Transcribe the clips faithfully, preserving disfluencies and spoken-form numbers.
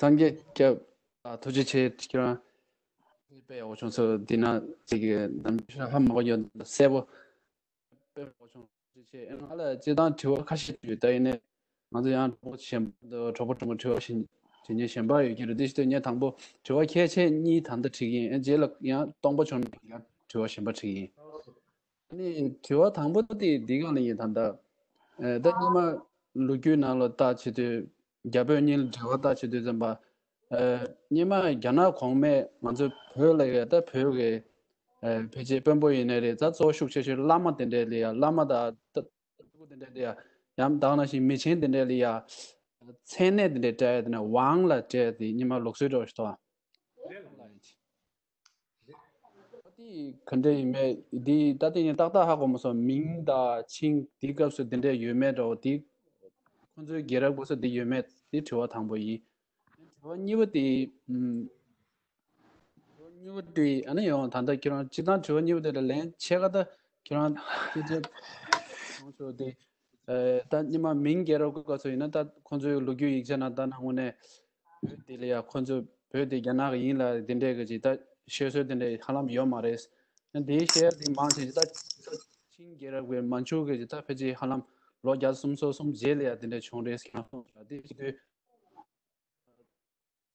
སངས་རྒྱས་སྐྱབས། ཨ། ཐུགས་རྗེ་ཆེ། ཁྱེད་རང་དཔེ་ཡག་པོ་བྱུང་སོང་། འདི་ན་ཅིག་གི་ནམ་ཞག་ཧ་མ་གོ་ཡོད། གསལ་པོ་དཔེ་ཡག་པོ་བྱུང་། ཐུགས་རྗེ་ཆེ། ང་ལ་སྤྱིར་བཏང་དྲི་བ་ཁ་ཤས་ཡོད། ད་ཡིན་ནའི་ང་ཚོ་ཡང་གྲོགས་པོ་གཞན་པ་དང་གྲོགས་པོ་གྲོགས་མོ་དྲི་བ་གཞན་དྲི་མཁན་གཞན་པ་ཡོད་ཀྱི་རེད། དེ་བཞིན་དུ་ངས་དང་པོ་དྲི་བ་ཁྱད་ཆད་གཉིས་ད་ལྟ་དྲིས་ཀྱི་ཡིན། རྗེས་ལ་ཡང་སྟོང་པ་བྱུང་ན་ཡང་དྲི་བ་གཞན་པ་དྲིས་ཀྱི་ཡིན། ཨ་ནི་དྲི་བ་དང་པོ་དེ་འདི་སྒང་ལ་ཡིན། ད་ལྟ་ཨེ། ད་སྔོན་མ་ལོ་རྒྱུས་ནང་ལ་ལྟ་བྱེད་དུས། རྒྱ་བོད་གཉིས་ལ་འབྲེལ་བ་ལྟ་བྱེད་དུས་ཙམ་པ། ཨེ། སྔོན་མ་རྒྱ་ནག་གོང་མས་ང་ཚོ་བོད་ལ་ཡ། ད་བོད་ཀྱི་ཨེ། ཕལ་ཆེར་དཔོན་པོ་ཡིན་ནའི་རེད། ད་གཙོ་བོ་ཤུགས་ཆེ་ཤོས་བླ་མ་དེ་འདྲས་ལ་ཡ། བླ་མ་དང་ད་ཕྲུ་གུ་དེ་འདྲས་ལ་ཡ། ཡང་ད་ག་ནང་བཞིན་མི་ཆེན་དེ་འདྲས་ལ་ཡ། མཚན་གནས་དེ་འདྲས་སྤྲད་ཡ། དེ་ནས་ཝང་ལ་སྤྲད་ཡ། དེ་སྔོན་མ་ལུགས་སྲོལ་འདྲ་བོ་ཞིག་འདུག་ཨ། དེ་ག་འདྲ་ཡིན་མེད་འདི་ད་ལྟ་ཡིན་ཏག་ཏག་ཧ་གོ་མ་སོང་། མིང་དང་ཆིང་འདི་སྐབས་སུ་འདི་འདྲ་ཡོད་མེད་འདྲ་བོ། དེ་ཁོང་ཚོའི་རྒྱལ་རབས་སྐབས་སུ་འདི་ཡོད་མེད། དེ་དྲི་བ་དང་པོ་ཡིན། དྲི་བ་གཉིས་པ་དེ། ཨུམ། དྲི་བ་གཉིས་པ་དེ་ཨ་ནི་ཡང་ད་ལྟ་ཁྱེད་རང་སྤྱིར་བཏང་དྲི་བ་གཉིས་པ་དེ་ལ་ལན་ཕྱེད་ཀ་ད་ཁྱེད་རང་སྐད་ཆ་གསུངས་སོང་དེ། ཨ། ད་སྔོན་མ་མིང་རྒྱལ་རབས་སྐབས་སུ་ཡིན་ན། ད་ཁོང་ཚོའི་ལོ་རྒྱུས་ཡིག་ཆ་ནང་ལྟ་ན་དངོས་གནས་བོད་དེ་ལ་ཡ། ཁོ་ཚོ་བོད་དེ་རྒྱ་ནག་གི་ཡིན་ལབ་དེ་འདྲས་ཀྱི་ཅིག་ད་བཤད་སྲོལ་དེ་འདྲས་ཧ་ལམ་ཡོད་མ་རེད། དེའི་བཤད་ཡ་དེ་མང་ཆེ་ཅིག་ད་ཆིང་རྒྱལ་རབས་ཀྱི་མན་ཆུ་གི་ཅིག་ད་ཕལ་ཆེར་ཧ་ལམ་ལོ་བརྒྱ་སུམ་ཅུ་སོ་གསུམ་རྗེས་ལ་ཡ་དེ་འདྲས་བྱུང་རེད་ཟེར་གྱི་འདུག། དེ་བྱེད་དུས་སྤྱིར་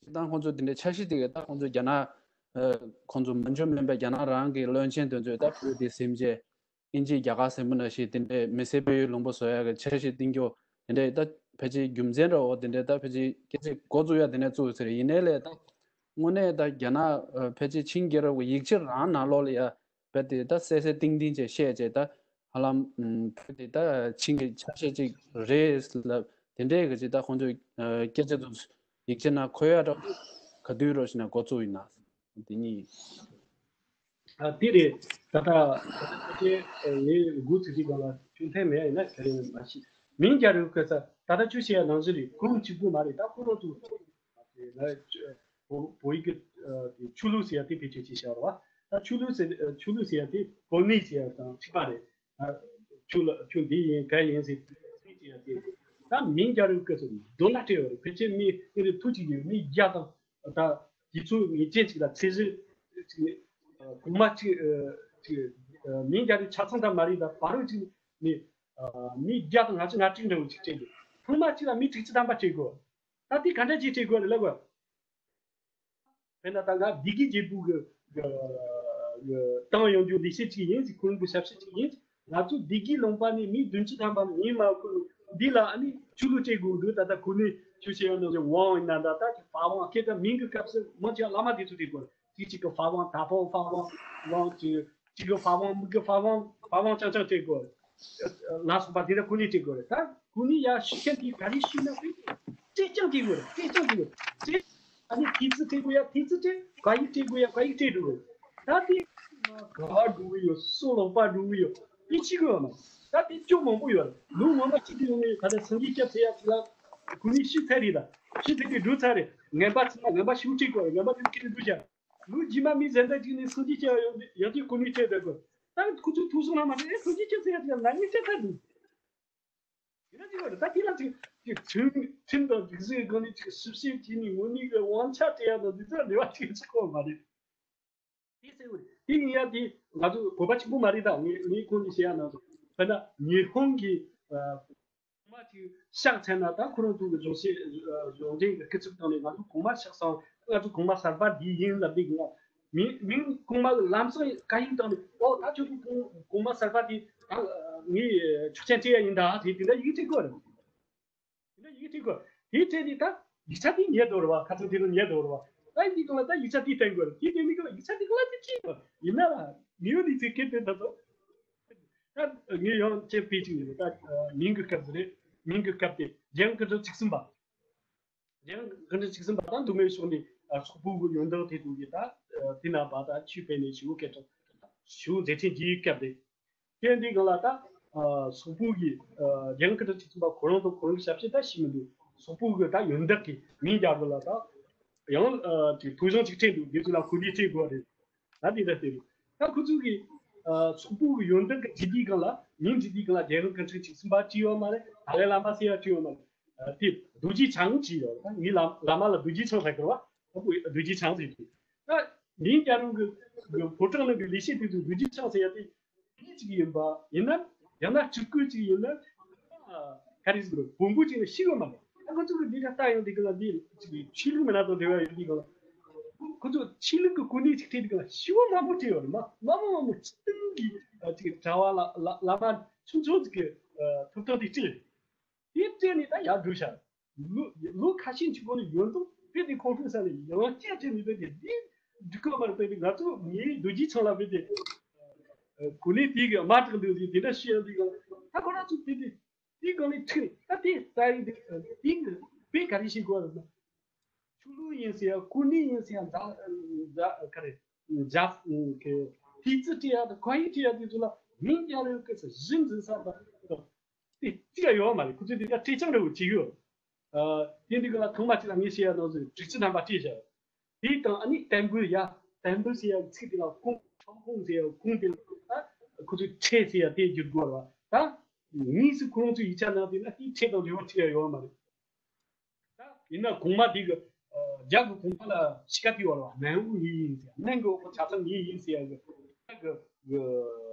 བཏང་ཁོང་ཚོ་དེ་འདྲའི་འཆར་གཞི་དེ་ག་ད་ཁོང་ཚོ་རྒྱ་ནག་ཨ། ཁོང་ཚོ་མན་ཇུ་མིན་པའི་རྒྱ་ནག་རང་གི་བློན་ཆེན་དེ་ཚོས་ད་བོད་དེ་ཟིན་བྱས། དབྱིན་ཇི་རྒྱ་གར་ཟིན་པ་ནང་བཞིན་དེ་འདྲའི་མི་སེར་སྤེལ་ཡུལ་ལུང་པ་བཟོ་ཡག་གི་འཆར་གཞི་བཏིང་རྒྱུ་དེ་འདྲའི་ད་ཕལ་ཆེར་རྒྱུ་མཚན་འདྲ་བོ་དེ་འདྲའི་ད་ཕལ་ཆེར་སྐད་ཆ་འགོ་བཙུགས་ཡ་དེ་འདྲ་བཙུགས་ཟེར། ཡིན་ནའི་ལས་ད་དངོས་གནས་ད་རྒྱ་ནག་ཨ། ཕལ་ཆེར་ཆིང་རྒྱལ་རབས་ཀྱི་ཡིག་ཆ་རང་ནང་ལོགས་ལ་ཡ། བོད་དེ་ད་གསལ་གསལ་ཏིང་ཏིང་བྱས་བཤད་བྱས། ད་ཧ་ལམ་ཨམ། བོད་དེ་ད་ཆིང་གི་ཆ་ཤས་ཅིག་རེད་ལབ་དེ་འདྲའི་གི་ཅིག་ད་ཁོང་ཚོས་ཨ། སྐད་ཆ་དེ་ཡིག་ཆ་ནང་འཁོད་ཡ་འདྲ་བོ་ག་དུས་རོ་ཞིག་ན་འགོ་བཙུགས་ཡིན་ན། དེ་གཉིས། ཨ། དེ་རེད། ད་ལྟ་ཁྱེད་ངའི་འགོ་ཚུགས་དུས་སྒང་ལ་ཁྱོད་ལྷད་མེད་ཡིན་ན་ག་རེ་མ་ཤེས། མིང་རྒྱལ་རབས་སྐབས་སུ་ད་ལྟ་ཁྱོད་བཤད་ཡ་ནང་བཞིན་རེད། ཁོ་རང་གཅིག་པུ་མ་རེད། ད་ཁོ་རང་ཚོ་ང་བོད་བོད་ཡིག་གི་ཨ། དེ་ཆོས་ལུགས་ཟེར་ཡ་དེ་བེད་སྤྱོད་བྱེད་བཞག་རེད་བ། ད་ཆོས་ལུགས་ཟེར་ཨ། ཆོས་ལུགས་ཟེར་ཡ་དེ་གོ་གནས་ཟེར་ཡ་དང་གཅིག་པ་རེད། ཨ། ཆོས་ལ་ཆོས་འདི་ཡིན་ག་ཡིན་ཟེར་ཟེར་ཡ་དེ། ད་མིང་རྒྱལ་རབས་སྐབས་སུ་རྡོ་ལ་སྤྲད་ཡོད་རེད། ཕལ་ཆེར་མི་ཨེ་རེད། ཐུགས་ཀྱི་ཡོད་མི་བརྒྱ་དང་། ད་དུས་ཚོད་ངེས་ཅན་ཅིག་ལ་ཚད་གཞི་ཅིག་ནས་ཨ། གོང་མ་ཅིག་ཨ། ཅིག་ཨ། མིང་རྒྱལ་རབས་ཆ་ཚང་ད་མ་རེད། ད་བར་དུ་ཅིག་ནས་ཨ། མི་བརྒྱ་དང་ལྔ་བཅུ་ང་དྲུག་འདྲ་བོ་ཅིག་སྤྲད་འདུག། ཐེངས་མ་གཅིག་ལ་མི་དྲུག་ཅུ་ཐམ་པ་སྤྲད་དགོས། ད་དེ་ག་འདྲ་ཅིག་སྤྲད་དགོས་རེད་ལབ་དགོས། དཔེར་ན་ད་ང་སྡེ་དགེ་རྒྱལ་པོ་གི་གི་གི་བཏང་ཡོང་རྒྱུ་ལས་བྱེད་ཅིག་ཡིན་ཟེར། ཁོང་གི་ཞབས་ཕྱི་ཅིག་ཡིན། ང་ཚོ་སྡེ་དགེ་ལུང་པ་ནས་མི་བདུན་ཅུ་ཐམ་པ་ཡིན་མ་ཁུལ་འདི་ལ་ཨ་ནི་ཆོས་ལུགས་སྤྲད་དགོས་འདུག། ད་ལྟ་གོ་གནས་ཆོས་བཤད་ཡོང་ནང་བཞིན་ཝང་ཡིན་ན་འདྲ། ད་ཅིག་ཕ་ཝང་སྐད་ད་མིང་གི་སྐབས་སུ་མང་ཆེ་བ་བླ་མ་དེ་ཚོ་སྤྲད་དགོས། དེ་གཅིག་གི་ཕ་ཝང་། ད་ཕོ་ཕ་ཝང་། ཝང་གཅིག་གཅིག་གི་ཕ་ཝང་། མིག་གི་ཕ་ཝང་། ཕ་ཝང་རྐྱང་རྐྱང་སྤྲད་དགོས་ལ་སོགས་པ་དེ་འདྲ་གོ་གནས་སྤྲད་དགོས་རེད། ད་གོ་གནས་ཡ་ཤི་མཁན་དེ་ག་རེ་ཤི་ན་དེ་སྤྲད་རྐྱང་སྤྲད་དགོས་རེད། སྤྲད་རྐྱང་སྤྲད་དགོས་རེད། སྤྲད། ཨ་ནི་ཐེལ་ཙེ་སྤྲད་དགོས་ཡ་ཐེལ་ཙེ་སྤྲད། བཀའ་ཡིག་སྤྲད་དགོས་ཡ་བཀའ་ཡིག་སྤྲད་འགྲོ་དགོས་རེད། ད་དེ་ག་བ་འགྲོ་གི་ཡོད། སུ་ལོག་པ་འགྲོ་གི་ཡོད། དེ་ཤེས་དགོས་ཡོད་མ། ད་དེ་སྐྱོན་མང་པོ་ཡོད་རེད། ལོ་སྔོན་མ་ཤི་དུས་ཡོང་ནས་ད་ལྟ་སངས་རྒྱས་སྐྱབས་ཟེར་ཡ་དེ་ལ་གོ་གནས་ཤི་ཚར་རེད། ད་ཤི་ཚར་དུས་འགྲོ་ཚར་རེད། ངན་པ་ཚང་མ་ངན་པ་ཤི་བོ་སྤྲད་དགོས་རེད། ངན་པ་དེ་ཁྱེར་འགྲོ་བྱ། ལོ་རྗེས་མ་མི་གཞན་དག་ཅིག་ནས་སངས་རྒྱས་སྐྱེ་བ་ཡོང་དུས་ཡང་དེ་གོ་གནས་སྤྲད་བསྡད་དགོས། ད་ཁོ་ཚོས་ཐུགས་སུན་ལ་མ་ནས་ཨེ་སངས་རྒྱས་སྐྱེ་ཚར་ཡ་དེ་ལ་ང་གཉིས་སྐྱེ་ཚར་འདུག། དེ་འདྲ་ཅིག་ཡོད་རེད། ད་དེ་ལ་ཅིག་ཅིག་ཁྲིམས་ཁྲིམས་དང་སྒྲིག་གཞིའི་སྒང་ནས་ཅིག་ཞིབ་བཤེར་བྱས་ནས་དངོས་གནས་ཀྱི་དབང་ཆ་སྤྲད་ཡ་དང་དེ་ཚོ་འབྲེལ་བ་ཅིག་ཆགས་ཀྱི་ཡོད་མ་རེད། དེ་ཟེར་བ་རེད། དེ་ཡིན་ཡ་དེ་ང་ཚོ་བོད་པ་གཅིག་པུ་མ་རེད། ད་ངས་ངས་ཁོང་གིས་བཤད་ཡ་ནང་དུ་དཔེར་ན་ཉི་ཧོང་གི་ཨ། གོང་མ་ཅིག་གཤེགས་ཚར་ན་ད་ཁོ་རང་ཚོ་གི་གཞུང་ཞབས་གཞུང་འབྲེལ་གྱི་སྐུ་ཚབ་བཏང་ནས་ང་ཚོ་གོང་མ་གཤེགས་སོང་། ང་ཚོ་གོང་མ་གསར་པ་འདི་ཡིན་ལབ་དུས་ང་མིང་མིང་གོང་མ་གི་ལམ་སང་བཀའ་ཡིག་བཏང་ནས། ཨོ་ད་ཁྱོད་ཚོ་གོང་གོང་མ་གསར་པ་དེ་ད་ངས་ཆོག་མཆན་སྤྲད་ཡ་ཡིན་ད་ཟེར་དེ་འདྲ་ཡིག་སྤྲད་དགོས་རེད། དེ་འདྲ་ཡིག་སྤྲད་དགོས། དེ་སྤྲད་དུས་ད་ཡིག་ཆ་དེ་ཉར་འདུག་རེད་བ། ཁ་སང་དེ་རིང་ཉར་འདུག་རེད་བ། ད་འདི་སྒང་ལ་ད་ཡིག་ཆ་དེ་སྟོན་དགོས་རེད། དེ་སྟོན་མི་སྒང་ལ་ཡིག་ཆ་དེ་སྒང་ལ་དེ་བྲིས་དགོས། ཡིན་ན་ལ་མི་ཡོད་ནི་ཚེ་སྐད་དེ་ད་ཚོ། ད་ངས་ཡང་ཅེས་པེ་ཅིག་ཡིན། ད་མིང་གི་སྐབས་དེ་རེད། མིང་གི་སྐབས་དེ་རྒྱལ་ཡོངས་སྐུ་ཕྲེང་བཅུ་གསུམ་པ། རྒྱལ་ཡོངས་སྐུ་ཕྲེང་བཅུ་གསུམ་པ་དང་འདུག་མེད་ཕྱོགས་ནས་སོག་པོ་གི་ཡོན་བདག་དེ་ཚོ་གིས་ད་དེ་ན་བ་ད་ཆོས་སྤེལ་ནས་ཞུ་སྐད་གྲགས་ཞུ་མཛད་འཕྲིན་རྒྱས་སྐབས་རེད། དེ་འདི་སྒང་ལ་ད་སོག་པོ་གི་རྒྱལ་ཡོངས་སྐུ་ཕྲེང་བཅུ་གསུམ་པ་ཁོ་རང་དང་ཁོ་རང་གི་ཞབས་ཕྱི་ད་ཤེས་མི་འདུག། སོག་པོ་གི་ད་ཡོན་བདག་གི་མིང་རྒྱག་དགོས་ལ་ད་ཡང་ཅིག་ཐོ་གཞུང་ཅིག་སྤྲད་འདུག། འདི་ཚོ་ལ་གོ་སྒྲིག་སྤྲད་དགོས་རེད། ད་འདི་འདྲ་དེ་རེད། ད་ཁོ་ཚོ་གི་ཨ། སོག་པོ་གི་ཡོན་བདག་གི་བྲིས་དུས་སྒང་ལ་མིང་བྲིས་དུས་སྒང་ལ་རྒྱལ་ཡོངས་སྐུ་ཕྲེང་བཅུ་གསུམ་པ་བྲིས་ཡོད་མ་རེད། ཏཱ་ལའི་བླ་མ་ཟེར་ཡ་བྲིས་ཡོད་མ་རེད། ཨ། དེ་རྡོ་རྗེ་འཆང་ཅིག་ཡོད། ད་ངའི་བླ་བླ་མ་ལ་རྡོ་རྗེ་འཆང་ཟེར་གི་རེད་བ། ཨ་ཁོ་རྡོ་རྗེ་འཆང་ཟེར་གི། ད་མིང་རྒྱལ་རབས་གི་གི་ཕོ་བྲང་ནང་གི་ལས་བྱེད་དེ་ཚོས་རྡོ་རྗེ་འཆང་ཟེར་ཡ་དེ་མི་གཅིག་ཡིན་པ་ཡིན་ན། ཡང་ན་སྤྲུལ་སྐུ་གཅིག་ཡིན་ན། ཨ། ག་རེ་ཟེར་དགོས་རེད། བོན་པོ་གཅིག་ལ་ཤི་བ་མ་རེད། ད་ཁོ་ཚོ་གི་འདི་ལ་ལྟ་ཡོང་དུས་སྒང་ལ། འདི་ཆོས་ལུགས་མི་སྣ་དང་འབྲེལ་བ་ཡོད་དུས་སྒང་ལ། ཁོ་ཚོ་ཆོས་ལུགས་ཀྱི་གོ་གནས་ཅིག་སྤྲད་དུས་སྒང་ལ་ཤི་བ་མང་པོ་སྤྲད་ཡོད་རེད། མ་མང་པོ་མང་པོ་སྤྱི་བཏང་གི། ཨ། ཅིག་གྲྭ་བ་ལ་ལ་བླ་མ་ཆུང་ཆུང་ཅིག་གི། ཨ། ཐོབ་ཐང་དེ་སྤྲད། དེ་སྤྲད་ནས་ད་ཡར་འགྲོ་ཤག་ལོ་ལོ་ཁ་ཤས་ཅིག་གོང་ནས་ཡོད་མདོག་དཔེ་དེ་ཁོང་ཁྲོ་ཟ་ནས་ཡང་བསྐྱར་དྲན་ནས། དཔེ་དེ་འདི་འགྲིག་གི་མ་རེད། དཔེ་དེ་ང་ཚོ་ངའི་རྡོ་རྗེ་འཆང་ལ་དཔེ་དེ་གོ་གནས་དེ་གི་དམག་དྲག་འདུག་ཟེར་དེ་འདྲ་བཤད་ཡོང་དུས་སྒང་ལ། ད་ཁོ་རང་ཚོ་དེ་དེ་དེའི་སྒང་ནས་ཁྲིད། ད་དེ་ལྟ་ཡི་འདུག་དེ་གི་དཔེ་ག་རེ་བཤད་དགོས་རེད་ན། ཆོས་ལུགས་ཡིན་ཟེར་ཡ། གོ་གནས་ཡིན་ཟེར་ཡ། ཛ་ཛ་ག་རེ་ཛ་ཨ་ཕི་ཙི་སྤྲད་ཡ་དང་། ཁ་ཡིག་སྤྲད་ཡ་དེ་ཚོ་ལ་མིང་རྒྱལ་རབས་སྐབས་སུ་གཞི་འཛིན་ས་དང་དེ་གཅིག་ཡང་ཡོད་མ་རེད། ཁོ་ཚོས་དེ་འདྲ་སྤྲད་རྐྱང་འདྲ་བོ་བྱེད་ཡོད། ཨ། དེ་འདི་ག་ལ་ཐེངས་མ་གཅིག་ལ་ངས་བཤད་ཡ་ནང་བཞིན་དྲུག་ཅུ་ཐམ་པ་སྤྲད་བཞག་དེ་དང་ཨ་ནི་དམ་བུ་ཡ། དམ་བུ་ཟེར་ཡ་ཚིག་དེ་ལ་ཁུངས། ཁྲོམ་ཁུངས་ཟེར་ཡ་ཁུངས་དེ་ལ། ཨ། ཁོ་ཚོས་ཁྲལ་ཟེར་ཡ་དེ་བསྒྱུར་དགོས་རེད་བ། ད་དངོས་སུ་ཁོ་རང་ཚོའི་ཡིག་ཆ་ནང་དེ་ན་དེའི་ཁྲལ་དང་འབྲེལ་བ་ཅི་ཡང་ཡོད་མ་རེད། ད་ཡིན་ན་གོང་མ་དེ་གི། ཨ། རྒྱ་གི་གོང་མ་ལ་ཕྱི་ཁ་དེ་བར་བ་ནན་བོ་ངའི་ཡིན་ཟེར། ནན་གི་འོག་གི་ཆ་ཚང་ངའི་ཡིན་ཟེར་ཡ་གི་གི་གི་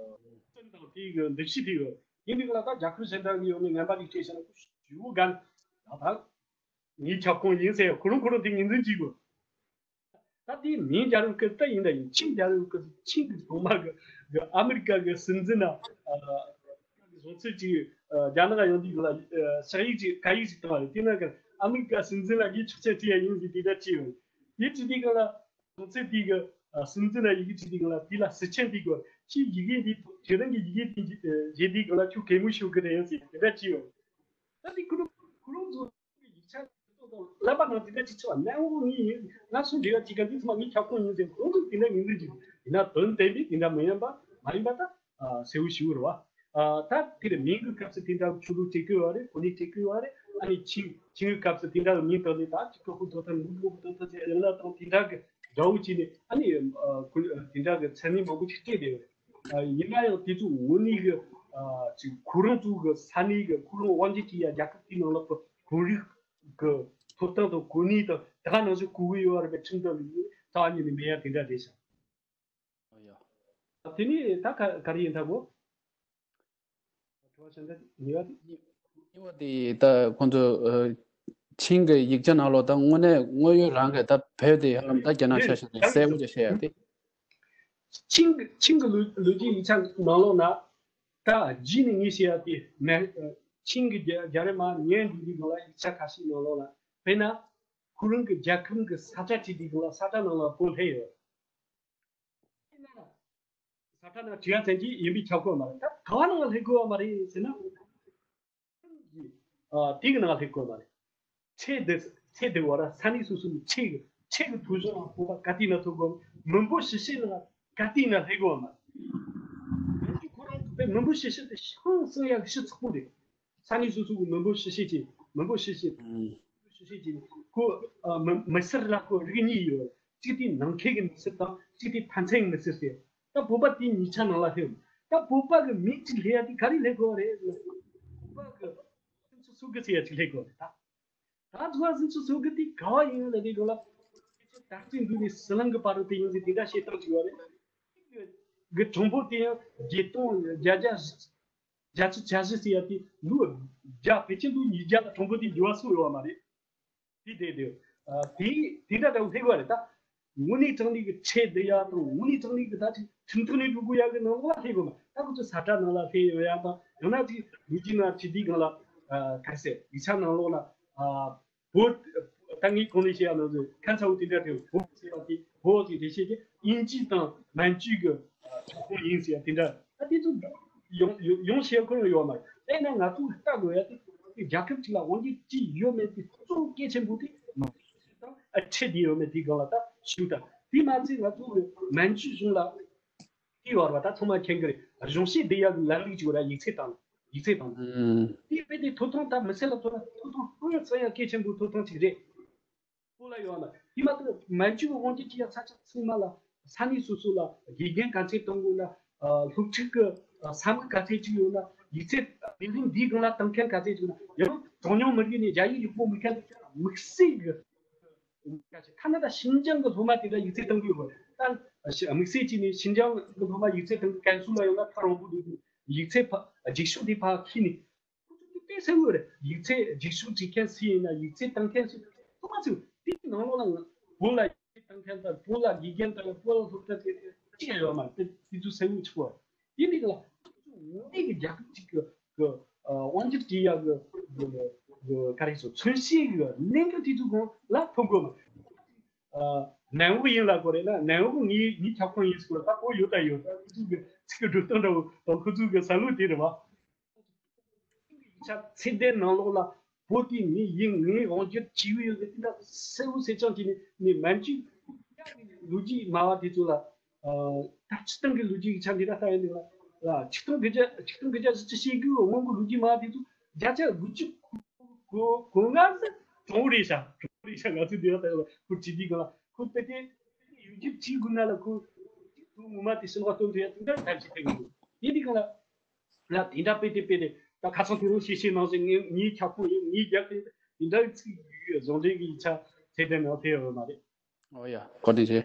བཙན་དང་དེ་གི་འདུ་ཤེས་དེ་ཡོད། ཡིན་དུས་ལ་ད་རྒྱ་གར་གཞན་དག་གི་ཡོང་ནས་ངན་པ་དེ་སྤྲད་བཞག་ན་ཞེ་པོ་དགའ་ནི། ད་ད་ངའི་ཁྱབ་ཁོངས་ཡིན་ཟེར་ཡ་ཁོ་རང་ཁོ་རང་དེ་ངོས་འཛིན་བྱེད་དགོས། ད་དེ་མིང་རྒྱལ་རབས་སྐབས་ད་ཡིན་ད་ཡིན། ཆིང་རྒྱལ་རབས་སྐབས་ཆིང་གི་གོང་མ་གི་གི་ཨ་མི་རི་ཀ་གི་སྲིད་འཛིན་ལ། ཨ། བཟོ་ཚུལ་གྱི། ཨ། རྒྱ་ནག་ཡོང་དུས་ལ། ཨ། ཕྱག་ཡིག་ཅིག་ཁ་ཡིག་ཅིག་བཏང་བ་རེད། དེ་ན་གི་ཨ་མི་རི་ཀ་སྲིད་འཛིན་ལ་ངས་ཆོག་མཆན་སྤྲད་ཡ་ཡིན་ཟེར་དེ་འདྲ་བྲིས་ཡོད། དེ་བྲིས་དུས་སྒང་ལ་བཟོ་ཚུལ་དེ་གི། ཨ། སྲིད་འཛིན་ལ་ཡི་གེ་བྲིས་དུས་སྒང་ལ་དེ་ལ་ཟུར་མཆན་དེ་གི། ཁྱེད་ཡི་གེ་འདི། ཁྱེད་རང་གི་ཡི་གེ་དེ་བརྗེ་དུས་སྒང་ལ་ཁྱོད་གད་མོ་ཤོར་གི་རེད་ཟེར་དེ་འདྲ་བྲིས་ཡོད། ད་དེ་ཁོ་རང་ཁོ་རང་ཚོ་ཡིག་ཆ་ལབ་པ་ནང་དེ་འདྲ་ཅིག་ཆགས་པ། ནན་བོ་ངའི་ཡིན། ང་སུ་འབྲེལ་བ་བྱེད་མཁན་འདི་ཚང་མ་ངའི་ཁྱབ་ཁོངས་ཡིན་ཟེར། ཁོང་ཚོས་དེ་འདྲ་ངོས་འཛིན་བྱེད། ཡིན་ན་དོན་དེ་འདྲ་དེ་འདྲ་མི་ཡིན་པ། མ་ཡིན་པ་ད། ཨ། གསལ་བོ་ཞེ་པོ་རེད་བ། ཨ། ད་དེར་མིང་གི་སྐབས་སུ་དེ་འདྲ་ཆོས་ལུགས་སྤྲད་གི་ཡོད་རེད། གོ་གནས་སྤྲད་གི་ཡོད་རེད། ཨ་ནི་ཆིང་ཆིང་གི་སྐབས་སུ་དེ་འདྲ་མིང་བཏགས་ནས། ད་ཅིག་ཀོ་ཧུ་ཐོ་ཐན་མུ་ཀོ་ཧུ་ཐོ་ཐན་ཟེར་ཡིན་ན་དང་དེ་འདྲ་གི་འདྲ་བོ་བྱས་ནས། ཨ་ནི། ཨ། ཁོ་དེ་འདྲ་གི་མཚན་གནས་མང་པོ་ཅིག་སྤྲད་བསྡད་ཡོད་རེད། ཨ། ཡིན་ན་ཡང་དེ་ཚོ་དངོས་གནས་གི། ཨ། ཅིག་ཁོ་རང་ཚོ་གི་ས་གནས་གི་ཁོ་རང་དབང་སྒྱུར་བྱེད་ཡ་རྒྱལ་ཁབ་དེའི་ནང་ལོགས་གི་ཁོར་ཡུག་གི་ཐོབ་ཐང་དང་གོ་གནས་དང་ད་ག་ནང་བཞིན་གོ་གི་ཡོད་རེད་པས། ཁྲིམས་དང་ལུགས་རྩ་བ་ཉིད་ནས་མེད་ཡ་དེ་འདྲ་རེད་ཤག་ཨ་ཡ། དེ་ནས་ད་ག་ག་རེ་ཡིན་ད་གོ། དྲི་བ་གཞན་དག་གཉིས་པ་དེ། གཉིས་པ་དེ་ད་ཁོང་ཚོ། ཨ། ཆིང་གི་ཡིག་ཆ་ནང་ལོགས་ད་དངོས་གནས་དངོས་ཡོད་རང་གི་ད་བོད་དེ་ཧ་ལམ་ད་རྒྱ་ནག་ཆ་བཞག་ནས་གསལ་བོ་ཅིག་བཤད་ཡ་དེ། ཆིང་གི་ཆིང་གི་ལོ་ལོ་རྒྱུས་ཡིག་ཆ་ནང་ལོགས་ན། ད་རྗེས་ནས་ངས་བཤད་ཡ་དེ་མེད། ཆིང་གི་རྒྱ་རྒྱ་རིགས་མ་ཉན་འགྲོ་དུས་སྒང་ལ་ཡིག་ཆ་ཁ་ཤས་ནང་ལོགས་ལ། དཔེར་ན་ཁོ་རང་གི་རྒྱལ་ཁམས་གི་ས་ཁྲ་བྲིས་དུས་སྒང་ལ་ས་ཁྲ་ནང་ལ་བོད་སླེབས་ཡོད། དཔེར་ན་ས་ཁྲ་ནང་བྲིས་ཡ་ཙམ་གྱིས་ཡིན་པས་ཁྱབ་ཁོ་མ་རེད། ད་ག་བ་ནང་ལ་སླེབས་དགོས་པ་མ་རེད་ཟེར་ན། ཨ། དེ་གི་ནང་ལ་སླེབས་དགོས་མ་རེད། ཁྲལ་དེ་ཁྲལ་དེ་བར་ས་གནས་སོ་སོའི་ཁྲལ་གི་ཁྲལ་གི་ཐོ་གཞུང་ལ་བོད་པ་ག་དུས་ན་ཐོབ་དགོས། མི་འབོར་ཕྱི་བཤེར་ནང་ག་དུས་ན་སླེབས་དགོས་མ་རེད། ཁོ་རང་གི་མི་འབོར་ཕྱི་བཤེར་དེ་ཤིན་ཏུ་ཡག་ཤོས་ཚགས་པོ་རེད། ས་གནས་སོ་སོ་གི་མི་འབོར་ཕྱི་བཤེར་གྱི་མི་འབོར་ཕྱི་བཤེར། ཨང་། ཕྱི་བཤེར་གྱི་ཁོ། ཨ། མི་མི་སེར་ལ་ཁོ་རིགས་གཉིས་ཡོད། གཅིག་དེ་ནང་ཁུལ་གྱི་མི་སེར་དང་། གཅིག་དེ་ཕན་ཚུན་མི་སེར་ཟེར། ད་བོད་པ་དེ་གཉིས་ཆ་ནང་ལ་སླེབས། ད་བོད་པ་གི་མིང་གཅིག་སླེབས་ཡ་དེ་ག་རེ་སླེབས་དགོས་རེད། བོད་པ་གི་སེམས་ཚོར་གི་ཟེར་ཡ་གཅིག་སླེབས་དགོས་རེད། ད་ད་བོད་པ་སེམས་ཚོར་གི་དེ་ག་བ་ཡིན་ལབ་དུས་སྒང་ལ། ད་རྩིས་འདུག་ནས་ཟི་ལིང་གི་བར་དུ་དེ་ཡིན་ཟེར་དེ་འདྲ་བཤད་སྟངས་ཅིག་ཡོད་རེད། གི་གྲངས་འབོར་དེ་ཡང་བརྒྱད་སྟོང་བརྒྱད་བརྒྱ་བརྒྱད་ཅུ་གྱ་བཞི་ཟེར་ཡ་དེ་ལོ་བརྒྱ་ཕལ་ཆེར་ལོ་ཉིས་བརྒྱ་ལ་གྲངས་འབོར་དེ་འགྱུར་བ་སོང་ཡོད་པ་མ་རེད། དེ་དེ་དེ། ཨ། དེ་དེ་འདྲ་འདྲ་བོ་སླེབས་པ་རེད། ད་དངོས་གནས་དྲང་གནས་ཀྱི་ཁྲལ་བསྡུ་ཡ་དང་། དངོས་གནས་དྲང་གནས་ཀྱི་ད་ཅིག་ཁྲིམས་ཐོག་ནས་འགྲོ་དགོས་ཡ་གི་ནང་ལོགས་ལ་སླེབས་དགོས་མ། ད་ཁོ་ཚོ་ས་ཁྲ་ནང་ལ་སླེབས་ཡོད་ཡ་དང་། ཡང་ན་ཅིག་ལོ་རྒྱུས་ནང་བྲིས་དུས་སྒང་ལ། ཨ། ག་རེ་ཟེར། ཡིག་ཆ་ནང་ལོགས་ལ། ཨ། བོད། ད་ངས་གོང་ནས་བཤད་ཡ་ནང་བཞིན་ཁ་ཚ་བོ་དེ་འདྲ་དེ་བོད་ཟེར་བ་དེ། བོད་ཀྱི་འགྲེལ་བཤད་དེ་དབྱིན་ཇི་དང་མན་ཇུ་གི་ཁྱབ་ཁོངས་ཡིན་ཟེར་ཡ་དེ་འདྲ། ད་དེ་ཚོ་ཡོང་ཡོང་ཡོང་བཤད་ཁོ་རང་ཡོད་མ་རེད། དེས་ན་ང་ཚོ་ལྟ་དགོས་ཡ་དེ་རྒྱལ་ཁབ་ཅིག་ལ་དབང་སྒྱུར་ཅི་ཡོད་མེད་དེ་གཙོ་བོ་གལ་ཆེན་པོ་དེ་མ་དང་ཨ་ཁྲལ་དེ་ཡོད་མེད་དེ་སྒང་ལ་ད་ཞུ། ད་དེ་མ་ཚད་ང་ཚོ་གི་མན་ཇུ་གཞུང་ལ། དེའི་བར་བ་ད་ཚང་མ་མཁྱེན་གི་རེད། གཞུང་བཞེས་བསྡུ་ཡག་གི་ལམ་ལུགས་ཅིག་ཡོད་ར། ཡིག་ཚད་བཏང་། ཡིག་ཚད་བཏང་། ཨང་། དེ་དཔེ་དེ་ཐོབ་ཐང་ད་མི་སེར་ལ་ཐོབ་ན་ཐོབ་ཐང་ཧང་སང་ཡག་གལ་ཆེན་པོའི་ཐོབ་ཐང་ཅིག་རེད། བོད་ལ་ཡོད་ན། དེ་མ་གཏོགས་མན་ཇུ་གི་དབང་སྒྱུར་གྱི་ཡག་ས་ཆ་ཚང་མ་ལ་ས་གནས་སོ་སོ་ལ་དགེ་རྒན་ག་ཚད་གཏོང་དགོས་ན། ཨ། སློབ་ཕྲུག་གི་ཨ་ས་མིག་ག་ཚད་ཅིག་ཡོད་ན། ཡིག་ཚད་ ལས་འཛིན་འདིའི་སྒང་ལ་བཏང་མཁན་ག་ཚད་ཅིག་ཡང་གྲངས་ཉུང་མི་རིགས་ནས་རྒྱ་ཡིག་ཡག་པོ་མེད་མཁན་དམིགས་བསལ་གྱི། ཁ་ན་ཌ་ཤིན་ཅང་གི་སློབ་མ་དེ་འདྲ་ཡིག་ཚད་བཏང་གི་ཡོད། ད་དམིགས་བསལ་གྱིས་ནི་ཤིན་ཅང་གི་སློབ་མ་ཡིག་ཚད་བཏང་གི་ཀན་སུའུ་ལ་ཡོང་ན་ཐག་རིང་པོ་འདུག། ཡིག་ཚད་ཕ་རྒྱུགས་ཤོག་དེ་ཕར་ཁྱེར་ནས། ཁོ་ཚོ་དེ་དཔེ་གསལ་པོ་རེད། ཡིག་ཚད་རྒྱུགས་ཤོག་བྲིས་མཁན་སུ་ཡིན་ན། ཡིག་ཚད་བཏང་མཁན་སུ། ཚང་མ་ཚོས་དེའི་ནང་ལོགས་ལ་བོད་ལ་ཡིག་ཚད་བཏང་མཁན་དང་། བོད་ལ་དགེ་རྒན་དང་། བོད་ལ་སློབ་གྲྭ་ཟེར་གཅིག་ཡང་ཡོད་མ་རེད། དེ་དེ་ཚོ་གསལ་པོ་ཆགས་པ་རེད། དེ་འདི་ག་ལ་ངོ་མ་གི་རྒྱལ་ཁབ་ཅིག་གི་གི་ཨ་དབང་སྒྱུར་བྱེད་ཡག་གི་གི་གི་ག་རེ་ཟེར། མཚོན་བྱེད་གི་གནད་འགག་དེ་ཚོ་སྒང་ལ་ཐུག་དགོས་མ་རེད། ཨ་ནན་པོ་ཡིན་ལབ་དགོས་རེད་ན། ནན་པོ་ངའི་ངའི་ཁྱབ་ཁོངས་ཡིན་ཟེར་གོ་ད་ཁོ་ཡོད་ད་ཡོད། ད་ཁོ་ཚོ་གི་ཚིག་གི་འགྲོ་སྟངས་འདྲ་བོ་དང་ཁོ་ཚོ་གི་བསམ་བློ་དེ་རེད་བ། ཡིག་ཆ་ཚད་ལྡན་ནང་ལོགས་ལ་བོད་དེ་ངའི་ཡིན། ངའི་དབང་སྒྱུར་བྱེད་ཀྱི་ཡོད་ཟེར་དེ་འདྲ་གསལ་པོ་གསལ་རྐྱང་བྱས་ནས། ནས་མན་ཇུ་ལོ་རྒྱུས་སྨྲ་བ་དེ་ཚོ་ལ། ཨ་ད་སྤྱིར་བཏང་གི་ལོ་རྒྱུས་ཀྱི་ཆ་འདི་འདྲ་ལྟ་ཡོང་དུས་ལ། ལ་ཆིག་སྟོང་དགུ་བརྒྱ་ཆིག་སྟོང་དགུ་བརྒྱ་བཞི་བཅུ་ཞེ་དགུ་སྔོན་གྱི་ལོ་རྒྱུས་སྨྲ་བ་དེ་ཚོ་བརྒྱ་ཆ་དགུ་བཅུ་གོ་གོ་ལྔ་ཟེར་གྲོང་རེད་ཤག་གྲོང་རེད་ཤག་ང་ཚོ་འདི་ལ་ལྟ་ཡོང་ལ། ཁོ་བྲིས་དུས་སྒང་ལ་ཁོ་དཔེ་དེ་ཡུལ་གྱི་བྲིས་དགོས་ན་ལ་ཁོ་དུ་ངོ་མ་དེ་སེམས་ཁ་སྟོན་ཐུབ་ཡ་དེ་འདྲ་ཐབས་ཤེས་སྟོན་གི་འདུག། ཡིན་དུས་སྒང་ལ། ལ་དེ་འདྲ་དཔེ་དེ་དཔེ་དེ་ད་ཁ་སང་དེ་རིང་བཤད་བཤད་ནང་བཞིན་ངའི་ངའི་ཁྱབ་ཁོངས་ཡིན། ངའི་རྒྱབ་དེ་དེ་འདྲ་ཚིག་ཡོད། གཞུང་འབྲེལ་གྱི་ཡིག་ཆ་ཚད་ལྡན་ནང་ཐེ་ཡོད་མ་རེད། ཨོ་ཡ། བཀའ་དྲིན་ཆེ།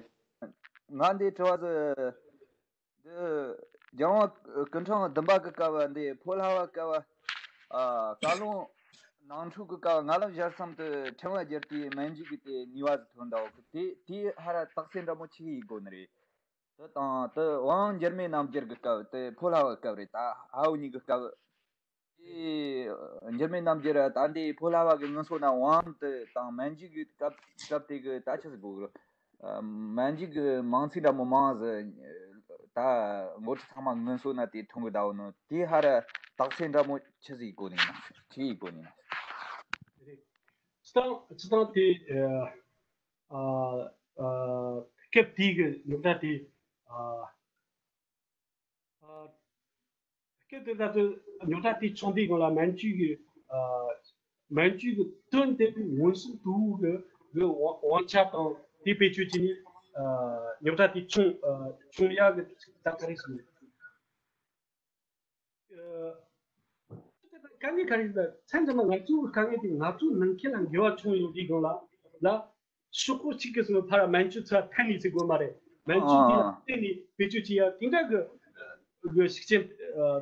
ང་འདི་དྲི་བ་ཟེར། འདི་རྒྱལ་དབང་སྐུ་ཕྲེང་བདུན་པ་གི་སྐབས། འདི་ཕོ་ལྷ་བ་སྐབས། ཨ་བཀའ་བློན་ནང་འཁྲུག་གི་སྐབས། ང་ལ་ཞལ་གསུམ་དུ་ཕྲེང་བ་བསྒྱུར་དུས་མན་ཇུ་གི་དེ་ནུས་པ་ཟིག་ཐོན་འདུག་གི། དེ་དེ་ཧ་ར་རྟགས་གསལ་འདྲ་མོ་ཆི་ཡིན་དགོས་ནི་རེད། དེ་དང་དེ་དབང་འགྱུར་མེད་རྣམ་འགྱུར་གི་སྐབས། དེ་ཕོ་ལྷ་བ་སྐབས་རེད། ད་ཧ་བོ་གཉིས་གི་སྐབས། དེ་འགྱུར་མེད་རྣམ་འགྱུར་ད་འདི་ཕོ་ལྷ་བ་གི་ངུ་སོ་ན་དབང་དེ་དང་མན་ཇུ་གི་སྐབས་སྐབས་དེ་གི་ད་ཆི་ཟིག་དགོས་གི། ཨ་མན་ཇུ་གི་མང་ཚིག་འདྲ་མོ་མང་ཟིག། ད་འགོ་ཁྲིད་ཚང་མ་ངུ་སོ་ན་དེ་ཐོན་གི་ད་བོ་ནོ། དེ་ཧ་ར་རྟགས་གསལ་འདྲ་མོ་ཆི་ཟིག་དགོས་ནི་ན། ཆི་ཡིན་དགོས་ནི་ན། སྤྱིར་བཏང་སྤྱིར་བཏང་དེ་ཨ་ཨ་ཨ་སྐབས་དེའི་གི་རྙོག་དྲ་དེ། ཨ་ཨ་སྐབས་དེ་ད་ལྟ་རྙོག་དྲ་དེ་བྱུང་དུས་སྒང་ལ་མན་ཇུ་གི་ཨ་མན་ཇུ་གི་དོན་དེ་མངོན་སུམ་དུ་གི་གི་དབང་དབང་ཆ་དང་དེ་བེད་སྤྱོད་བྱས་ནས། ཨ་རྙོག་དྲ་དེ་བྱུང་ཨ་བྱུང་ཡག་གི་ད་ག་རེ་ཟེར། ཨ་དཀའ་ངལ་ག་རེ་ཟེར། མཚམས་མཚམས་ང་ཚོའི་དཀའ་ངལ་དེ་ང་ཚོའི་ནང་ཁུལ་ལ་འགལ་བ་བྱུང་ཡོང་དུས་སྒང་ལ་ལ། ཤོག་ཁག་གཅིག་གི་སོ་ཕར་མན་ཇུ་ཚུར་འཐེན་ནས་ཟེར་དགོས་མ་རེད། མན་ཇུ་དེ་ལ་བརྟེན་ནས་བེད་སྤྱོད་བྱེད་ཡ་དེ་འདྲ་གི་གི་ཤུགས་རྐྱེན་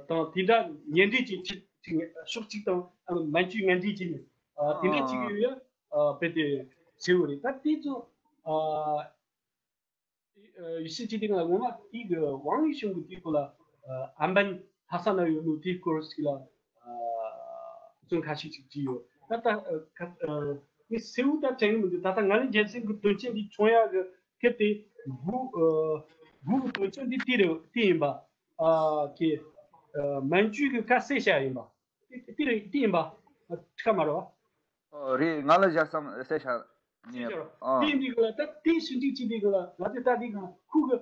དང་། དེ་འདྲ་ངན་འབྲེལ་གྱི་ཆེད་ཅིག་ཕྱོགས་གཅིག་དང་མན་ཇུ་ངན་འབྲེལ་བྱས་ནས་དེ་འདྲ་བྱེད་ཀྱི་ཡོད་ཡ། དཔེ་དེ་གསལ་བོ་རེད། ད་དེ་ཚོ་ཡིད་ཆེས་བྱེད་དུས་ང་ངོ་མ་དེ་གི་ཝང་ཡི་ཤུང་གི་དེའི་སྐོར་ལ། ཨམ་བན་ལྷ་ས་ན་ཡོད་ནོ་དེའི་སྐོར་ཞིག་ལ་རྩོམ་ཁ་ཤས་ཤིག་བྲིས་ཡོད། ད་ལྟ་ངས་གསལ་བོ་ད་དྲན་གི་མི་འདུག། ད་ལྟ་ང་ལ་རྒྱལ་སྲས་ཀྱི་དོན་རྐྱེན་འདི་བྱུང་ཡག་གི་སྐབས་དེ་དགུ་དགུ་གི་དོན་རྐྱེན་འདི་དེ་རེད། དེ་ཡིན་པ། ཨ་ཀེ་མན་ཇུ་གི་བཀའ་གསལ་བྱ་ཡིན་པ། དེ་དེ་རེད། དེ་ཡིན་པ། ཁྲ་མ་རེད་བ། ཨོ་རེད། ང་ལ་ཞལ་གསུམ་གསལ་བྱ་ཉེ། ཨ་དེ་འདི་ག་ལ་ད་དེ་ཞིབ་འཇུག་བྱེད་དུས་ག་ལ་ང་ཚོས་ད་དེ་ག་ཁོ་གི་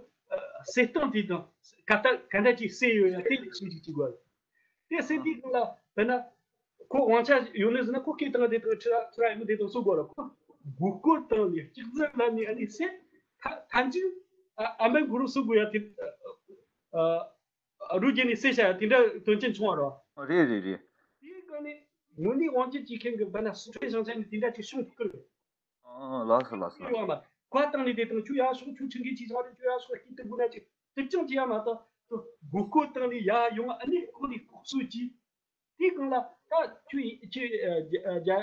གསལ་སྟངས་དེ་དང་ག་ད་ག་འདྲ་ཅིག་གསལ་ཡོད་ཡ་དེ་ཞིབ་འཇུག་བྱེད་དགོས། དེ་གསལ་དུས་ག་ལ་དཔེར་ན་ཁོ་དབང་ཆ་ཡོད་ནི་ཟེར་ན། ཁོ་སྐད་བཏང་དེ་དང་ཁྲི་ཁྲི་ཡིན་དེ་དང་སུ་དགོས་ར། ཁོ་མགོ་སྐོར་བཏང་ནས་སྐྱག་རྫུན་ལབ་ནས་ཨ་ནི་ཟེར། ད་ཐམས་ཅད་ཨ་ཨ་མའི་མགོ་རུ་སུ་དགོས་ཡ་དེ། ཨ། རུ་རྒྱན་ནས་གསལ་བྱ་དེ་འདྲ་དོན་རྐྱེན་བྱུང་བ་རེད། རེད་རེད་རེད། དེའི་སྒང་ནས་དངོས་གནས་དབང་སྒྱུར་བྱེད་མཁན་གྱི་དཔེར་ན་སི་ཁྲོན་ཞིང་ཆེན་ནས་དེ་འདྲ་ཅིག་བྱུང་ཐུབ་ཀྱི་རེད། ཨ་ལགས་སོ་ལགས་སོ། ཡོང་བ་མ། བཀའ་བཏང་ནས་དེ་དང་ཁྱོད་ཡར་ཤོག། ཁྱོད་ཁྲིམས་འགལ་བྱས་བཞག་རེད། ཁྱོད་ཡར་ཤོག་སྐད་དེ་དགོས་ན་ཅིག་དེ་ཅང་བྱེད་ཡ་མ་གཏོགས། མགོ་སྐོར་བཏང་ནས་ཡར་ཡོང་། ཨ་ནི་ཁོ་ནས་ལྐོག་གསོད་ཀྱིས། དེའི་སྒང་ལ་ད་ཁྱོད་ཁྱོད་རྒྱ་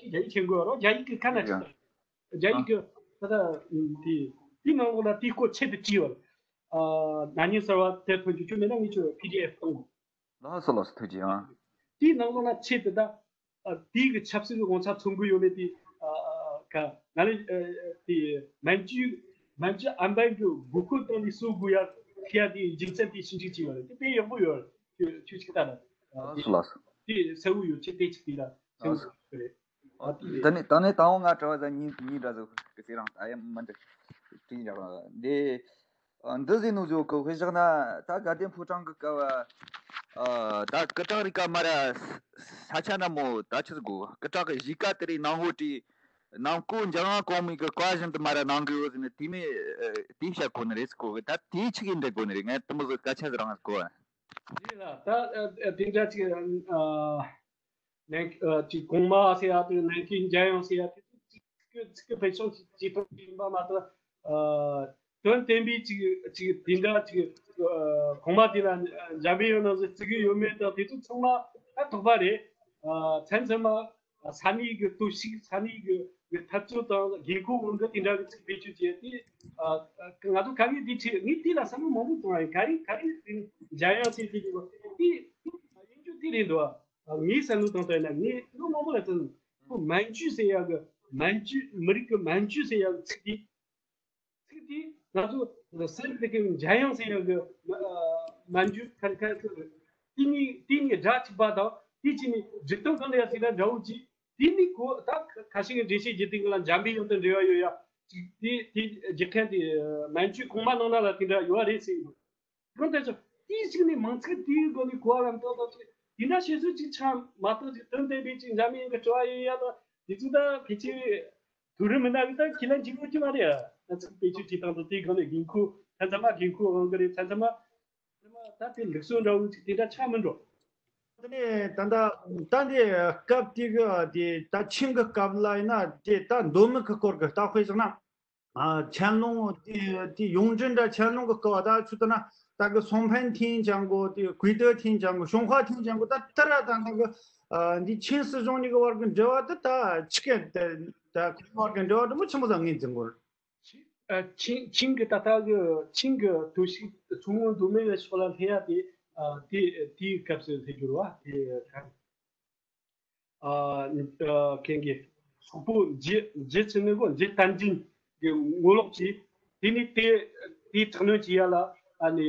ཡིག་མཁྱེན་དགོས་རོ། རྒྱ་ཡིག་གི་ཁ་ན་ཅིག། རྒྱ་ཡིག་གི་ད་ལྟ་དེ་དེའི་ནང་ལོགས་ལ་དེའི་སྐོར་ཆེད་དུ་བྲིས་ཡོད། ཨ་ན་ནིང་གསར་བ་དེ་ཐོན་རྒྱུ་ཁྱོད་མེད་ན་ངས་ཁྱོད་པི་ཌི་ཨེཕ་གཏོང་། ལགས་སོ་ལགས་སོ། ཐུགས་རྗེ་ཆེ། དེའི་ནང་ལོགས་ལ་ཆེད་དུ་ད་ཨ་དེའི་གི་ཆབ་སྲིད་ཀྱི་དབང་ཆ་མཚོན་གྱི་ཡོད་མེད་དེ་ཨ་ག་ང་ལ་ཨ་དེ་མན་ཇུ་མན་ཇུ་ཨམ་བན་གྱི་མགོ་སྐོར་བཏང་ནས་གསོད་དགོས་ཡ་ཁྱེད་དེའི་རྒྱུ་མཚན་དེ་ཞིབ་འཇུག་བྱས་ཡོད་རེད། དེ་དཔེ་ཡག་པོ་ཡོད་རེད། ཁྱོད་ཁྱོད་ཅིག་ལྟ་ན། ལགས་སོ་ལགས་སོ། དེ་གསལ་བོ་ཡོད། ཁྱེད་དེ་ཅིག་དེ་ལ་གསལ་བོ་རེད། ཨ་དེ་ད་ནི་ད་ནི་དང་པོ་ང་དྲི་བ་ཟ་གཉིས་གཉིས་འདྲ་ཟིག་གི་ཟེར་རང་ད་ཡང་མི་འདྲི་དྲིས་འཇགས་རང་འདི། ཨ་འདི་ཟིག་ནོ་ཟོ་གི་དཔེ་བཞག་ན་ད་དགའ་ལྡན་ཕོ་བྲང་གི་སྐབས། ཨ་ད་སྐུ་དྲག་རིག་ག་མ་ར་ས་ཆ་ན་མོ་ད་ཆི་ཟིག་གོ། སྐུ་དྲག་གི་གཞིས་ཀ་དེ་རིག་ནང་ཧོ་དྲི་ནང་ཀོ་འཇང་གོང་མའི་གི་བཀའ་བཞིན་དུ་མ་ར་ནང་གི་ཡོད་ཟིན་ནི་དེ་ནི་དེ་བཤད་གོ་ནི་རེད་ཟིག་གོ་གི། ད་དེ་ཆི་གི་འདྲི་གོ་ནི་རེད། ངས་དུ་མོ་ཟིག་སྐད་ཆ་ཟིག་རང་ཟིག་གོ། རེད་ལ། ད་ཨ་ཨ་དེ་འདྲ་ཅིག་ཨ་ནན་ཨ་ཅིག་གོང་མ་ཟེར་ཡ་དེ་ནན་ཁའི་འཇམ་དབྱངས་ཟེར་ཡ་དེ་ཚིག་གི་ཚིག་གི་བེད་སྤྱོད་ཅིག་ཅིག་གཏོང་གི་ཡིན་པ་མ་གཏོགས། ཨ་དོན་བདེན་པའི་ཅིག་ཅིག་དེ་འདྲ་ཅིག་ཨ་གོང་མ་དེ་ལ་འཇམ་པའི་དབྱངས་ནང་བཞིན་བརྩི་གི་ཡོད་མེད་དང་དེ་ཚོ་ཚང་མ་ད་དོགས་པ་རེད། ཨ་མཚན་མཚན་མ་ས་གནས་ཀྱི་སྟོབས་ཤུགས། ས་གནས་ཀྱི་འཐབ་རྩོད་དང་དགོས་མཁོ་དབང་གིས་དེ་འདྲ་གི་ཚིག་བེད་སྤྱོད་བྱས་ཏེ། ཨ་ང་ཚོ་ག་གེ་དེ་ཁྲིད། ངས་དེ་ལ་བསམ་བློ་མང་པོ་གཏོང་བ་ཡིན། ག་རེ་ག་རེ་འཇམ་དབྱངས་ཟེར་དེ་གི་དེ་ཡིན་རྒྱུ་དེ་རེད་འདུག་ཨ་ངའི་བསམ་བློ་བཏང་དོན་ན། ངས་ལོ་མང་པོ་ལ་བསམ། ཁོ་མན་ཇུ་ཟེར་ཡག་གི། མན་ཇུ། མི་རིགས་ཀྱི་མན་ཇུ་ཟེར་ཡག་གི་ཚིག་དེ། ཚིག་དེ་ང་ཚོ་ས་རིག་དེ་གའི་འཇམ་དབྱངས་ཟེར་ཡག་གི་མ་ཨ་མན་ཇུ་ཁ་ཁ་ཁ་དེ་གཉིས་དེ་གཉིས་སྒྲ་གཅིག་པ་དང་། དེ་གཅིག་ནི་འབྲི་སྟངས་གང་ལ་ཡ་ཟེར་ན་འདྲ་བོ་གཅིག་དེ་ནི་གོ་ད་ཁ་ཤས་ཀྱིས་འགྲེལ་བཤད་བགྱི་དུས་ལ་འཇམ་པའི་དབྱངས་དང་འབྲེལ་བ་ཡོད་ཡ། ཅིག་དེ་དེ་བགྱི་མཁན་དེ་མན་ཇུའི་གོང་མ་ནང་ན་ལ་དེ་འདྲ་ཡོད་རེད་ཟེར་གི་འདུག་གང་ལྟར་ཀྱང་དེའི་གཞུག་ནས་མིང་ཚིག་དེའི་སྒོ་ནས་གོ་བ་ལམ་སྟོན་དང་ཅིག་དེ་འདྲ་བྱེད་སྲོལ་ཅིག་ཆགས་མ་གཏོགས། ཅིག་དོན་བདེན་པའི་ཅིག་འཇམ་དབྱངས་ཀྱི་དྲི་བ་ཡིན་ཡ་དང་དེ་ཚོ་ད་ཕལ་ཆེར་དུས་རབས་མི་འདྲ་གི་ད་ཁས་ལེན་བྱེད་དགོས་ཀྱི་མ་རེད་ཨ། ད་ཚིག་བེད་སྤྱོད་བྱེད་སྟངས་དང་དེའི་སྒང་ནས་དགོས་མཁོ་མཚན་མཚན་མ་དགོས་མཁོ་དབང་གི་རེད། མཚན་མཚན་མ་ད་དེ་ལུགས་སྲོལ་འདྲ་བོ་ཅིག་དེ་འདྲ་ཆགས་མི་འགྲོ། དེ་ནས་ད་ལྟ་ད་འདི་སྐབས་དེ་གི་དེ་ད་ཆིང་གི་སྐབས་ལ་ཡིན་ན་དེ་ད་མདོ་སྨད་ཀྱི་སྐོར་གྱི་ལྟ་དཔེ་བཞག་ན། ཨ་ཆན་ལུང་དེ་དེ་ཡོངས་འབྲེལ་འདྲ། ཆན་ལུང་གི་སྐབས་ད་ཆུ་ད་ན་ད་གི་སུང་ཕན་ཐིང་ཅང་གོ། དེ་ཀུའེ་ཏེ་ཐིང་ཅང་གོ། ཤུན་ཧྭ་ཐིང་ཅང་གོ། ད་ད་ར་ད་ད་གི་ཨ་འདི་ཆིང་སྲིད་གཞུང་གཉིས་ཀྱི་བར་གྱི་འབྲེལ་བ་དེ་ད་ཆི་གེ་ད་ད་ཁོ་བར་གྱི་འབྲེལ་བ་དེ་མོ་ཆེན་པོ་ཟིག་ངོས་འཛིན་གོ། ཨ་ཆིང་ཆིང་གི་ད་ལྟ་གི་ཆིང་གི་དུས་ཤིག་མཚོ་སྔོན་མདོ་སྨད་ལ་ཕྱོགས་ལ་སླེབས་ཡ་དེ། ཨ་དེ་དེའི་སྐབས་སུ་སླེབས་རྒྱུ་རེད་བ། དེ་ཨ་ཨ་ཁེང་གི་སོག་པོ་འཇུ་འཇུ་ཆི་ནི་གོ། འཇུ་ཏན་ཅིན་གི་ངོ་ལོག་གིས་དེ་ནི་དེ་དེ་དྲག་གནོན་བྱེད་ཡ་ལ། ཨ་ནི་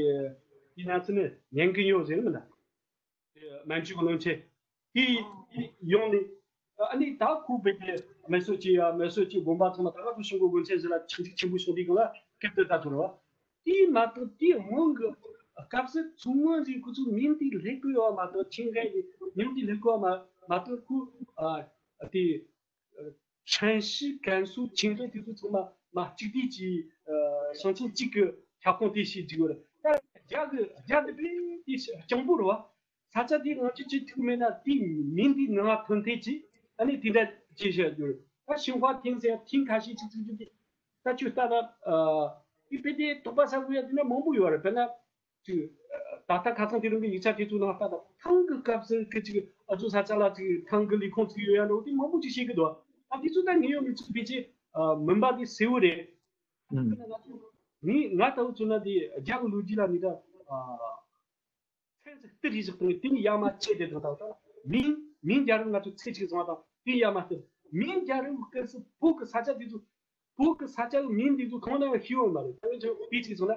དེ་ན་ཚི་ནི་ཉན་གི་ཡོད་ཟེར་མི་ན། དེ་མན་ཇུ་གི་བློན་ཆེན་དེ་ཡོང་ནས། ཨ་ནི་ད་ཁོ་བོད་དེ་མེ་སོད་ཀྱི་ཡ། མེ་སོད་ཀྱི་དགོན་པ་ཚང་མ་ད་ག་ཁོ་ཤིང་སྒོ་དགོན་ཆེན་ཟེར་ལ་ཆིང་ཆིང་ཆེན་པོ་བྱུང་དུས་གང་ལ་སྐད་དེ་ད་ཐུར་བ། དེ་མ་གཏོགས་དེ་སྔོན་གྱི་སྐབས་སུ་མཚོ་སྔོན་ཟེར་ཁོ་ཚོ་མིང་དེ་སླེབས་གི་ཡོད་མ་གཏོགས། ཆིང་གི་མིང་དེ་སླེབས་གི་ཡོད་མ་མ་གཏོགས། ཁོ་ཨ་དེ་ཨ་ཧྲན་ཞི་ཀན་སུའུ་ཆིང་ལི་དེ་ཚོ་ཚང་མ་མ་གཅིག་སྡུད་ཀྱི་ཨ་ཞིང་ཆེན་གཅིག་གི་ཁྱབ་ཁོངས་དེ་ཞིག་བརྩི་གི་ཡོད་རེད། ད་རྒྱ་གི་རྒྱ་གི་དེ་དེ་སྤྱང་པོ་རེད་བ། ས་ཆ་དེ་ང་ཚོས་ཅིག་ཐུག་མེད་ན་དེའི་མིང་དེའི་ནང་ཐོན་ཐལ་གྱི། ཨ་ནི་དེ་འདྲ་ཅིག་བཤད་རྒྱུ་རེད། ད་ཤིན་ཧྭ་ཐིང་ཟེར་ཐིང་ཁ་ཤས་ཅིག་བརྩི་རྒྱུ་དེ། ད་ཁྱོད་ལྟ་ད་ཨ་དེ་དཔེ་དེ་དོགས་པ་ཟ་དགོས་ཡ་དེ་འདྲ་མང་པོ་ཡོད་རེད། དཔེར་ན་ཅིག་ད་ལྟ་ཁ་སང་དེ་རིང་གི་ཡིག་ཆ་དེ་ཚོའི་ནང་ལྟ་ད་ཐང་གི་སྐབས་སུ་གི་ཅིག་ཨ་ཚོ་ས་ཆ་ལ་ཅིག་ཐང་གི་ལས་ཁུངས་ཅིག་ཡོད་ཡ་འདྲ་བོ་དེ་མང་པོ་ཅིག་བཤད་གི་འདུག་ད་དེ་ཚོ་ད་ངས་ཡང་མི་ཚོད་ཕལ་ཆེར་ཨ་མིན་པ་དེ་གསལ་བོ་རེད། ཨ་ང་ཚོ་ངས་ང་ལྟ་བུ་ཚོ་ན་དེ་རྒྱ་གི་ལོ་རྒྱུས་ལ་ངས་ད་ཨ། ཚན་ཟིག་སྟེར་རེ་ཟིག་བཏང་། དེ་ནི་ཡ་མ་ཆེ་དེ་དང་དང་དང་། མིང་མིང་རྒྱལ་རབས་ང་ཚོ་ཚེ་གཅིག་བཟང་བ་དང་། དེ་ཡ་མ་སྟེར། མིང་རྒྱལ་རབས་སྐབས་སུ་བོད་ཀྱི་ས་ཆ་དེ་ཚོ། བོད་ཀྱི་ས་ཆ་གི་མིང་དེ་ཚོ་གང་ན་ཡང་ཤེས་ཡོད་མ་རེད། ད་ངས་ཁྱོད་དཔེ་གཅིག་སོང་ན།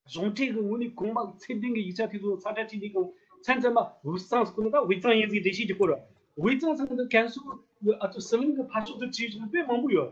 གཞུང་འབྲེལ་གྱི་ངོས་ནས་གོང་མ་ཚད་ལྡན་གྱི་ཡིག་ཆ་དེ་ཚོ་ས་ཁྲ་ཁྲིད་དུས་གང་མཚན་ཚད་མ་དབུས་གཙང་ཟེར་གོ་ནོ། ད་དབུས་གཙང་ཡིན་ཟེར་འགྲེལ་བཤད་རྒྱག་གོ་ར། དབུས་གཙང་ཟེར་གོ་ནོ་ཀན་སུའུ་ཨ་ཚོ་ཟི་ལིང་གི་ཕར་ཕྱོགས་དུ་བྲིས་བཞག་དཔེ་མང་པོ་ཡོད།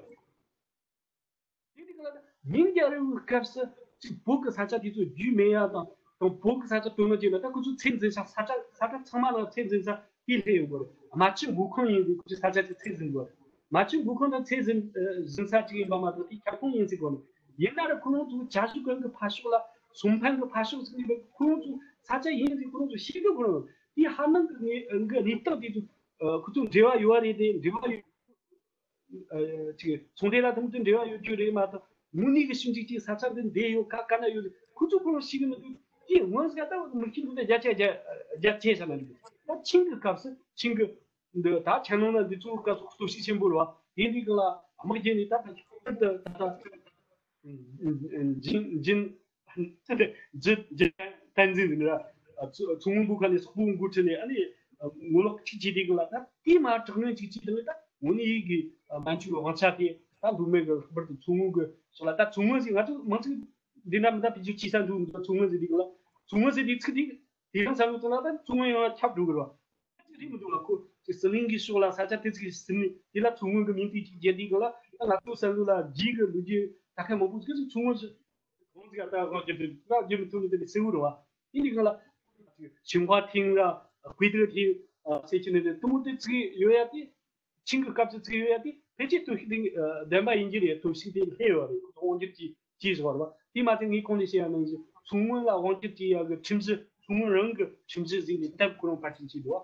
དེ་འདི་ག་ལ་མིང་རྒྱལ་རབས་སྐབས་སུ་ཅིག་བོད་ཀྱི་ས་ཆ་དེ་ཚོ་རྒྱུས་མེད་ཡ་དང་། དང་བོད་ཀྱི་ས་ཆ་དོན་ལ་བྱས་ན། ད་ཁོ་ཚོ་ཚད་འཛིན་ས། ས་ཆ་ས་ཆ་ཚང་མ་ལ་ཚད་འཛིན་ས་དེ་སླེབས་ཡོང་གི་རེད། རྨ་ཆུ་མགོ་ཁང་ཡིན་ཟེར་ཁོ་ཚོས་ས་ཆ་དེ་ཚད་འཛིན་གི་རེད། རྨ་ཆུ་མགོ་ཁང་ད་ཚད་འཛིན་ཨ་འཛིན་ས་ཅིག་ཡིན་པ་མ་གཏོགས་དེ་ཁྱབ་ཁོངས་ཡིན་ཟེར་གོ་ནི། ཡིན་ན་ར་ཁོ་རང་ཚོ་ཇ་ཞུ་ཀན་གི་ཕར་ཕྱོགས་ལ། སུང་ཕན་གི་ཕར་ཕྱོགས་ཟེར་ནས་ཁོ་རང་ཚོ་ས་ཆ་ཡིན་ཟེར་ཁོ་རང་ཚོ་ཤེས་གི། ཁོ་རང་དེ་ཧ་ནང་གི་ངའི་གི་གནས་སྟངས་དེ་ཚོ་ཨ་ཁོ་ཚོ་འབྲེལ་བ་ཡོད་པ་རེད་དེ། འབྲེལ་བ་ཡོད། ཨ་ཅིག་ཚོང་འབྲེལ་ལ་དེ་མོ་དེ་འབྲེལ་བ་ཡོད་རྒྱུ་རེད་མ་གཏོགས། དངོས་གནས་ཀྱི་ཞིབ་འཇུག་ཅིག་ས་ཆ་འདི་འདི་ཡོད་ག་ག་ན་ཡོད། ཁོ་ཚོ་ཁོ་རང་ཤེས་གི་མི་འདུག་དེ་ངོས་ཟིག་ད་མི་ཤེས་འདུག་ད་རྒྱ་ཆེ་རྒྱ་རྒྱ་ཆེ་ས་ན་འདུག་ད་ཆིང་གི་སྐབས་སུ་ཆིང་གི་འདི་ད་ཆན་ལུང་ན་འདི་ཚོ་སྐབས་སུ་གཏོར་བཤིག་ཆེན་པོ་རེད་བ། དེ་འདི་གི་ལ་དམག་རྒྱག་ནས་ད་ད་ད་ད་འཇིན་འཇིན་ཇི་ཇི་བསྟན་འཛིན་ཟེར་ནི་ར། ཨ་མཚོ་མཚོ་སྔོན་པོ་ཁ་ནས་སོག་པོ་འགོ་ཁྲིད་ནས། ཨ་ནི་ཨ་ངོ་ལོག་གཅིག་བྱས་དེ་གི་ལ། ད་དེ་མ་དྲག་གནོན་གཅིག་བྱས་དེ་གི་ད་དངོས་གནས་ཡིག་གི་ཨ་མན་ཇུ་གི་དབང་ཆ་དེ་ད་ལུང་མེད་གི་ལྷག་པར་དུ་མཚོ་སྔོན་གི་ཕྱོགས་ལ། ད་མཚོ་སྔོན་ཟེར་ང་ཚོ་མང་ཚིག་འདི་འདྲ་མི་འདྲ་བེད་སྤྱོད་བྱེད་ས་འདུག་མཚོ་སྔོན་ཟེར་དེ་གི་ལ། མཚོ་སྔོན་ཟེར་དེ་ཚིག་དེ་དེ་རིང་བསམ་བློ་བཏང་ན་ད་མཚོ་སྔོན་ཡང་ཁྱབ་འགྲོ་གི་རེད་བ། རེད་མི་འདུག་ལ། ཁོ་ཅིག་ཟི་ལིང་གི་ཕྱོགས་ལ་ས་ཆ་དེ་ཚོ་ཟིན་ནས་དེ་ལ་མཚོ་སྔོན་གྱི་མིང་དེ་ཅིག་རྒྱག་དུས་གང་ལ། ད་ང་ཚོ་བསམ་བློ་ལ་རྗེས་ཀྱི་ལོ་རྒྱུས་ད་ཁ་མང་པོ་ཟིག་གི་མཚོ་སྔོན་ཟིག་གང་ཟིག་ཨ་ད་དབང་སྒྱུར་དེ་ད་སྒྱུར་མི་ཐུབ་ནི་དེ་གསལ་བོ་རེད་བ། ཡིན་དུས་གང་ལ་ཆིང་ཧྭ་ཐིང་ལ་ཀུའེ་ཏེ་ཐིང་ཟེར་གྱི་ནི་དེ་དུ་མོ་དེ་ཚིག་ཡོད་ཡ་དེ། ཆིང་གི་སྐབས་སུ་ཚིག་ཡོད་ཡ་དེ་ཕལ་ཆེར་གཏོར་བཤིག་དེ་ཨ་བདེན་པ་ཡིན་གྱི་རེད། གཏོར་བཤིག་དེ་སླེབས་ཡོད་རེད། ཁོ་ཚོ་དབང་སྒྱུར་གྱིས་གྱིས་བཟོ་བ་རེད་བ། དེ་མ་ཚད་ངས་གོང་ནས་བཤད་ཡ་ནང་བཞིན་མཚོ་སྔོན་ལ་དབང་སྒྱུར་གྱི་ཡ་གི་ཁྲིམས་གཞི་ ཚོང་རང་གི་ཁྲིམས་གཞི་ཟིན་ནས་ཐབས་ཁོ་རང་ཕར་ཕྱིན་བྱས་འདུག་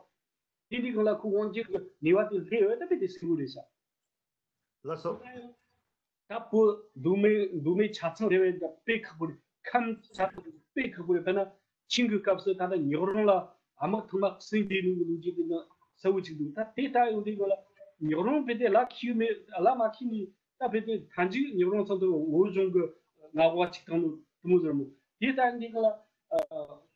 བ། དེ་འདྲའི་སྒང་ལ་ཁོ་དབང་སྒྱུར་གྱི་ནུས་པ་དེ་སླེབས་ཡོད་ད་དཔེ་དེ་སེ་བོ་རེད་ཤག་ལགས་སོ། ད་བོད་མདོ་སྨད་མདོ་སྨད་ཆ་ཚང་རེད་བས། ད་དཔེ་ཁག་པོ་རེད། ཁམས་ཆ་ཚང་དཔེ་ཁག་པོ་རེད། དཔེར་ན་ཆིང་གི་སྐབས་སུ་ད་ལྟ་ཉག་རོང་ལ་ཨ་མ་ཐོག་མ་གསོས་བསྡད་ནོ་གི་ལོ་རྒྱུས་དེ་ནི་གསལ་བོ་ཅིག་འདུག་ད་དེ་ལྟ་ཡོང་དུས་སྒང་ལ་ཉག་རོང་དཔེ་དེ་ལ་ཁྱི་མེད་ལ་མ་ཁྱི་ནི་ད་དཔེ་དེ་མཐའ་མཇུག་ཉག་རོང་ཚང་དུ་བོད་གཞུང་གི་མངའ་འོག་ཅིག་བཏང་ནོ་དེ་མོ་ཟེར་མོ། དེ་ལྟ་ཡོང་དུས་སྒང་ལ་ཨ།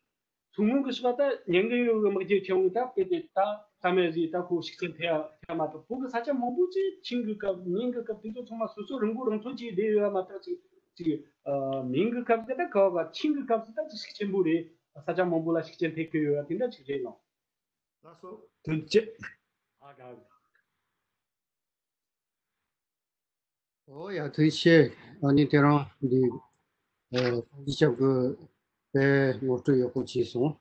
ཚོང་ངོ་གི་ཕྱོགས་ད་ཉན་གི་ཡོད་གི་དམག་རྒྱལ་ཆེན་མོ་ད་དཔེ་དེ་ད་ད་མེད་ཟིག་ད་ཁོ་ཤུགས་རྐྱེན་ཐེབས་ཐེབས་མ་ཐུབ། བོད་གི་ས་ཆ་མང་པོ་ཅིག་ཆིང་གི་སྐབས་ཉིང་གི་སྐབས་དེ་ཚོ་ཚང་མ་སོ་སོ་རང་མགོ་རང་ཐོན་གྱིས་བསྡད་ཡོད་མ་ཐག་ཅིག་ཅིག་ཨ་མིང་གི་སྐབས་དེ་ད་ག་བ་ཆིང་གི་སྐབས་སུ་ད་ཅིག་ཤུགས་ཆེན་པོ་རེད། ས་ཆ་མང་པོ་ལ་ཤུགས་རྐྱེན་ཐེབས་གི་ཡོད་ཡ་དེ་འདྲ་ཅིག་རེད་ལགས། ལགས་སོ། ཐུགས་རྗེ་ཆེ། ཨ་ག་ཨོ་ཡ་ཐུགས་རྗེ་ཆེ། ཨ་ནི་དེ་རིང་འདི་ཨ་སངས་རྒྱས་སྐྱབས་ཀྱིས་དཔེ་ངོ་སྤྲོད་ཡག་པོ་བྱས་སོང་།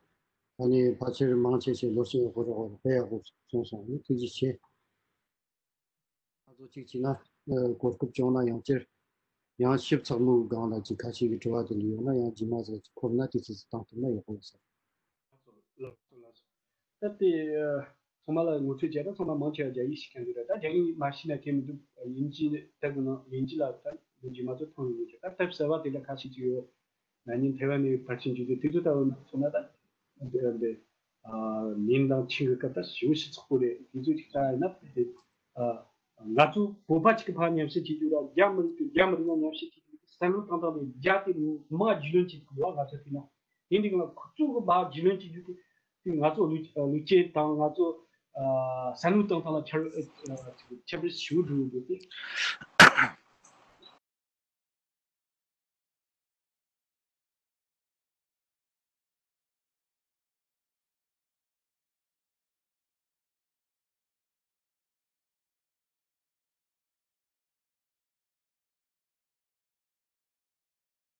ཨ་ནི་ཕལ་ཆེར་མང་ཆེ་ཆེ་ལོ་རྒྱུས་ཡག་པོ་རོགས་དཔེ་ཡག་པོ་གསུངས་སོང་། ཨ་ནི་ཐུགས་རྗེ་ཆེ། ཁ་རྩོད་གཅིག་བྱས་ན་ཨ་གོ་སྐབས་བྱུང་ན་ཡང་བསྐྱར་ཡང་ཞིབ་ཚགས་མོའི་སྒང་ལ་ཅིག་ཁ་ཤས་ཀྱི་དྲི་བ་དེ་འདྲ་ཡོང་ན་ཡང་རྗེས་མ་ཟིག་ཅིག་འཁོར་ན་དུས་ཚོད་ཅིག་བཏང་ཐུབ་ན་ཡག་པོ་ཡོད་ས་རེད། ལགས་སོ་ལགས་སོ། ད་དེ་ཨ་ཚང་མ་ལ་ངོ་སྤྲོད་བྱས་ན་ཚང་མ་མང་ཆེ་བ་རྒྱ་ཡིག་ཤེས་མཁན་འདུག་ར། ད་རྒྱ་ཡིག་མ་ཤེས་ན་ཁྱད་མི་འདུག་དབྱིན་ཇི་ལྟ་དགོས་ན་དབྱིན་ཇི་ལ་ད་ལོ་རྒྱུས་མ་གཏོགས་མཐོང་ཡོང་གི། ད་ཐབས་ཟད་པ་དེ་འདྲ་ཁ་ཤས་ཅིག་ཡོད། ན་ནིང་ཐེ་ཝན་ནས་ཕར་ཕྱིན་བྱས་ཏེ་དེ་ཚོ་ལྟ་བུ་ན་མཚོན་ན་ད་འདི་འདི་ཨ་མིང་དང་ཆིང་གི་སྐད་ད་ཞེ་པོ་ཞིབ་ཚགས་པོ་རེད། དེ་ཚོ་ཅིག་ལྟ་ཡིན་ན་དེ་ཨ་ང་ཚོ་བོད་པ་ཅིག་གི་ཕར་ཉམས་ཞིབ་བྱེད་རྒྱུ་ར་རྒྱ་མི་རིགས་རྒྱ་མི་རིགས་ལ་ཉམས་ཞིབ་བྱེད་རྒྱུ་བསམ་བློ་བཏང་སྟངས་དེ་རྒྱ་དེ་མར་རྒྱུས་ལོན་བྱེད་ཐུབ་ཡོད། ང་ཚོ་བལྟས་ན་དེ་འདི་ག་ཁོ་ཚོ་གི་མར་རྒྱུས་ལོན་བྱེད་རྒྱུ་དེ་དེ་ང་ཚོ་ལུགས་ལུགས་སྐྱེས་དང་ང་ཚོ་ཨ་བསམ་བློ་བཏང་སྟངས་ལ་ཁྱད་ཨ་ཁྱད་པར་ཞེ་པོ་འགྲོ་གི་འདུག་སྟེ།